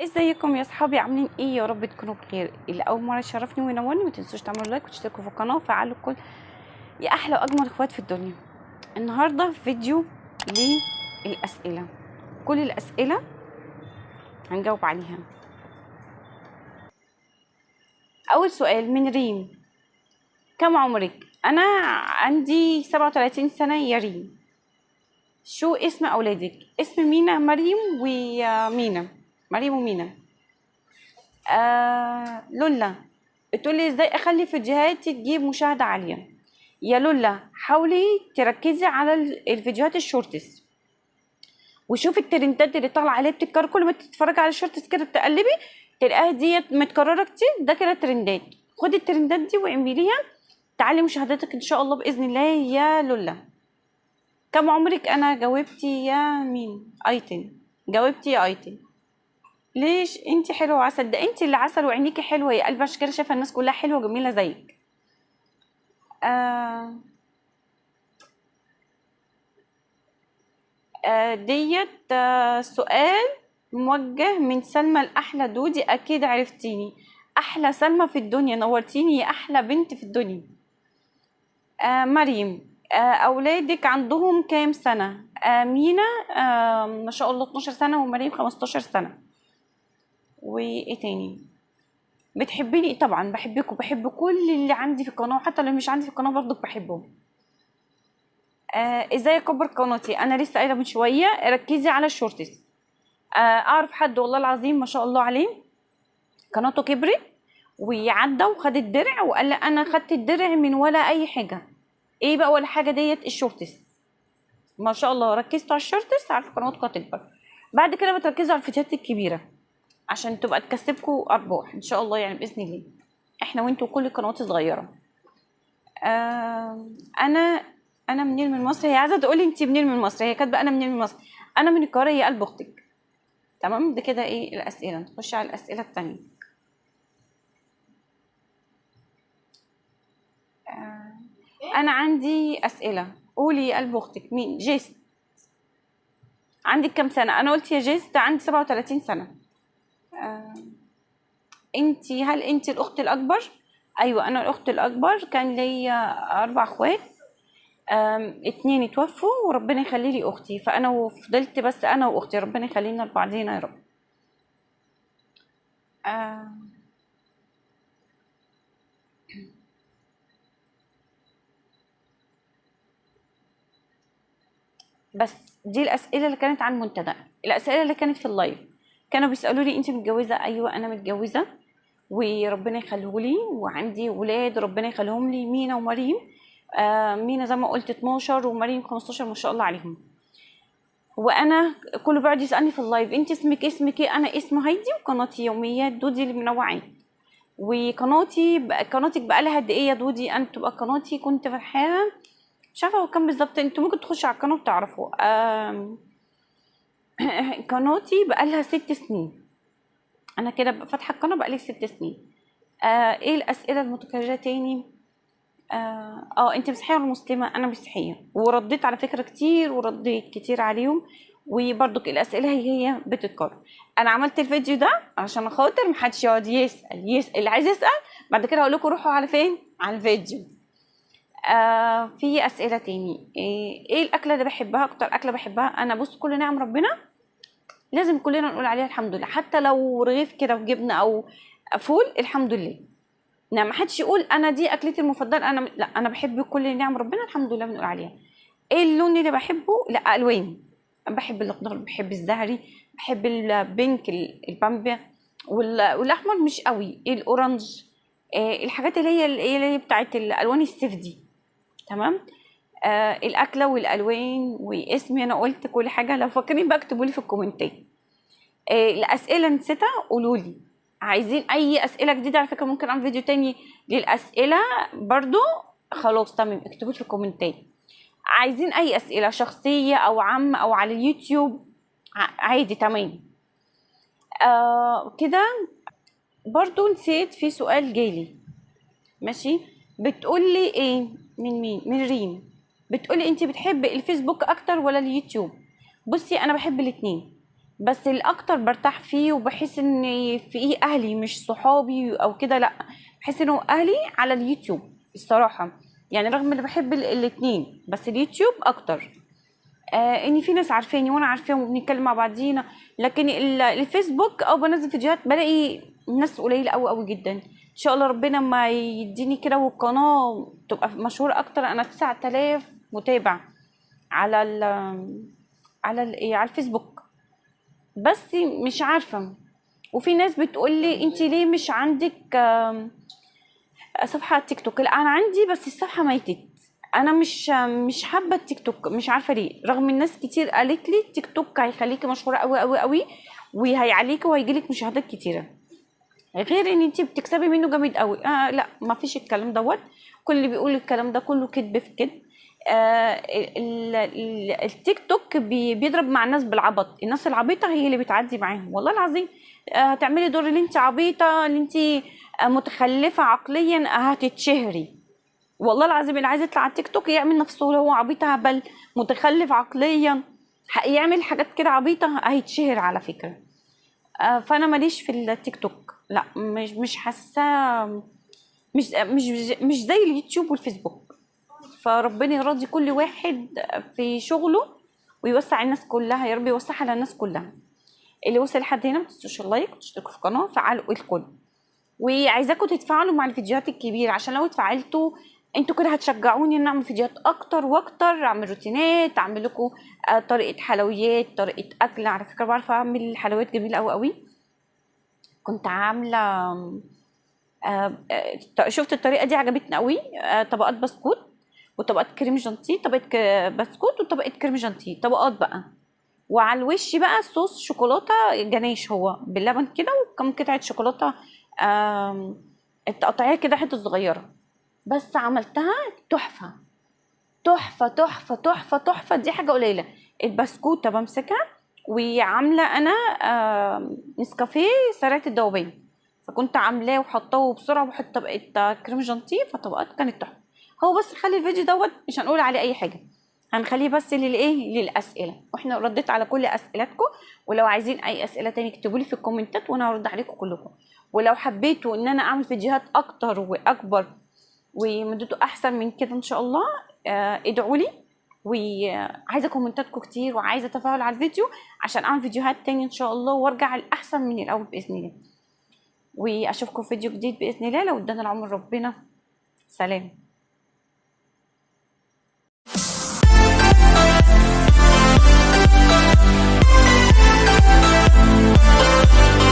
ازيكم يا اصحابي، عاملين ايه؟ يا رب تكونوا بخير. اللي اول مرة يشرفني وينورني، ما تنسوش تعملوا like وتشتركوا في القناة وفعلوا الكل يا احلى واجمل اخوات في الدنيا. النهارده فيديو للاسئلة، كل الاسئلة هنجاوب عليها. اول سؤال من ريم: كم عمرك؟ انا عندي 37 سنة يا ريم. شو اسم اولادك؟ اسم مينا، مريم ومينا، مريم ومينا. لولا بتقولي ازاي اخلي فيديوهاتي تجيب مشاهده عالية؟ يا لولا حاولي تركزي على الفيديوهات ال shorts، وشوفي الترندات اللي طالعه عليها بتتكرر. كل ما تتفرجي على ال shorts كده تقلبي تلاقيها ديت متكررة كتير، ده كده ترندات. خدي الترندات دي واعمليها تعلي مشاهداتك ان شاء الله باذن الله يا لولا. كم عمرك؟ انا جاوبتي يا مين؟ ايتن. جاوبتي يا ايتن. ليش انت حلوة وعسل؟ ده انت اللي عسل وعينيكي حلوة يا قلبي، عشان كده شايفه الناس كلها حلوة وجميلة زيك. ديت سؤال موجه من سلمى الاحلى دودي، اكيد عرفتيني، احلى سلمى في الدنيا، نورتيني يا احلى بنت في الدنيا. مريم، اولادك عندهم كام سنة؟ مينا ما شاء الله 12 سنة، ومريم 15 سنة. وايه تاني؟ بتحبيني؟ طبعا بحبكم، بحب كل اللي عندي في القناة، وحتى اللي مش عندي في القناة برضك بحبهم. ازاي اكبر قناتي؟ انا لسه قايله من شوية ركزي على ال shorts. اعرف حد والله العظيم ما شاء الله عليه قناته كبرت وعدى وخد الدرع، وقال لي انا خدت الدرع من ولا اي حاجة. ايه بقى ولا حاجة؟ ديت ال shorts. ما شاء الله ركزتوا على ال shorts، عارفه قناتكم هتكبر. بعد كده بتركزوا على الفيديوهات الكبيرة عشان تبقى تكسبكم ارباح ان شاء الله، يعني باذن الله احنا وانتوا كل القنوات الصغيرة. انا منين من مصر؟ هي عايزه تقولي انت منين من مصر، هي كاتبه انا منين من مصر. انا من القاهرة يا قلب اختك. تمام، ده كده ايه الاسئلة. نخش على الاسئلة الثانية. انا عندي اسئلة، قولي يا قلب اختك. مين؟ جيست. عندك كام سنة؟ انا قلت يا جيست عندي 37 سنة. انتي هل انتي الاخت الاكبر؟ ايوه انا الاخت الاكبر، كان ليا 4 اخوات، 2 اتوفوا وربنا يخلي لي اختي، فانا فضلت بس انا واختي، ربنا يخلينا لبعضينا يا رب. بس دي الاسئلة اللي كانت على المنتدى. الاسئلة اللي كانت في ال live كانوا بيسالوا لي انت متجوزة؟ ايوه انا متجوزة وربنا يخليه لي، وعندي ولاد ربنا يخليهم لي، مينا ومريم. مينا زي ما قلت 12 ومريم 15 ما شاء الله عليهم. وانا كله بيقعد يسالني في ال live انت اسمك ايه؟ اسمك ايه؟ انا اسمي هايدي وقناتي يوميات دودي المنوعات. وقناتي قناتك بقى لها قد ايه يا دودي؟ انا بتبقى قناتي كنت فاتحاها مش عارفه هو كام بالظبط، انتوا ممكن تخشوا على القناة وتعرفوا. قناتي بقى لها 6 سنين، انا كده فاتحة القناة بقى لي 6 سنين. ايه الاسئلة المتكررة تاني؟ انت مسيحية ولا مسلمة؟ انا مسيحية، ورديت على فكرة كتير، ورديت كتير عليهم، وبرضك الاسئلة هي بتتكرر. انا عملت الفيديو ده عشان خاطر محدش يقعد يسال اللي عايز يسال بعد كده هقول لكم روحوا على فين؟ على الفيديو. في اسئلة تاني. ايه الاكلة اللي بحبها؟ اكتر اكله بحبها انا، بص كل نعم ربنا لازم كلنا نقول عليها الحمد لله، حتى لو رغيف كده وجبنه او فول الحمد لله. نعم، ما حدش يقول انا دي اكلتي المفضلة، انا لا، انا بحب كل نعم ربنا الحمد لله بنقول عليها. ايه اللون اللي بحبه؟ لا الوان، بحب الاخضر، بحب الزهري، بحب ال pink، البامبي، والاحمر مش قوي، ال orange، الحاجات اللي هي اللي هي بتاعت الالوان الصيف دي. تمام. الاكلة والالوان واسمي، انا قلت كل حاجة، لو فاكرين بقى اكتبوا لي في الكومنتات. الاسئلة نسيتها قولوا لي، عايزين اي اسئلة جديدة على فكرة ممكن اعمل فيديو تاني للاسئلة برضو. خلاص تمام، اكتبوا لي في الكومنتات. عايزين اي اسئلة شخصية او عامة او على اليوتيوب عادي تمام. كده برضو نسيت في سؤال جالي، ماشي، بتقولي ايه؟ من مين؟ من ريم. بتقولي انت بتحبي الفيسبوك اكتر ولا اليوتيوب؟ بصي انا بحب الاتنين، بس الاكتر برتاح فيه وبحس ان في اهلي مش صحابي او كده، لا بحس انه اهلي على اليوتيوب الصراحة. يعني رغم اني بحب الاتنين بس اليوتيوب اكتر، ان في ناس عارفاني وانا عارفاهم وبنتكلم مع بعضينا. لكن الفيسبوك او بنزل فيديوهات بلاقي ناس قليله قوي قوي جدا. ان شاء الله ربنا ما يديني كده والقناة تبقى مشهورة اكتر. انا 9000 متابع على ال على ال على الفيسبوك، بس مش عارفه. وفي ناس بتقول لي انت ليه مش عندك صفحة على التيك توك؟ لا انا عندي، بس الصفحة ميتت. انا مش حابة التيك توك، مش عارفه ليه، رغم الناس كتير قالت لي التيك توك هيخليكي مشهورة قوي قوي قوي وهيعليكي وهيجيلك مشاهدات كتيرة، غير ان انت بتكسبي منه جامد قوي. لا ما فيش الكلام دوت، كل اللي بيقول الكلام ده كله كذب في كذب. التيك توك بيضرب مع الناس بالعبط، الناس العبيطه هي اللي بتعدي معاهم والله العظيم. هتعملي دور اللي انت عبيطه، اللي انت متخلفة عقليا، هتتشهري والله العظيم. اللي عايز يطلع على التيك توك يعمل نفسه هو عبيط هبل متخلف عقليا، يعمل حاجات كده عبيطه هيتشهر على فكرة. فانا ماليش في التيك توك، لا مش حاساه، مش مش مش زي اليوتيوب والفيسبوك. فربنا يراضي كل واحد في شغله ويوسع الناس كلها يا رب، يوسعها على الناس كلها. اللي وصل لحد هنا ما تنسوش ال like وتشتركوا في القناة وفعلوا الكل، وعايزاكم تتفاعلوا مع الفيديوهات الكبيرة، عشان لو اتفاعلتوا انتوا كده هتشجعوني ان اعمل فيديوهات اكتر واكتر، اعمل روتينات، اعمل لكم طريقه حلويات، طريقه اكل. على فكرة بعرف اعمل حلويات جميلة قوي قوي. كنت عامله شفت الطريقة دي عجبتني قوي، طبقات بسكوت وطبقات كريم جانتيه، طبقه بسكوت وطبقه كريم جانتيه، طبقات بقى، وعلى الوش بقى صوص شوكولاتة جناش هو باللبن كده، وكم قطعه شوكولاتة تقطعيها كده حتة صغيرة. بس عملتها تحفة تحفة تحفة تحفة تحفة. دي حاجة قليله. البسكوته بمسكها وعامله انا نسكافيه سريعة الذوبان، فكنت عاملاه وحطاه بسرعة وبحط طبقه كريم جانتيه، فطبقات كانت تحفة. هو بس خلي الفيديو دوت مش هنقول عليه اي حاجة، هنخليه بس للايه، للاسئلة، واحنا رديت على كل اسئلتكم. ولو عايزين اي اسئلة تاني اكتبوا لي في الكومنتات وانا هرد عليكم كلكم. ولو حبيتوا ان انا اعمل فيديوهات اكتر واكبر ومدته احسن من كده ان شاء الله، ادعوا لي، وعايزه كومنتاتكم كتير وعايزه تفاعل على الفيديو عشان اعمل فيديوهات تاني ان شاء الله وارجع الاحسن من الاول باذن الله. واشوفكم في فيديو جديد باذن الله لو ادانا العمر ربنا. سلام.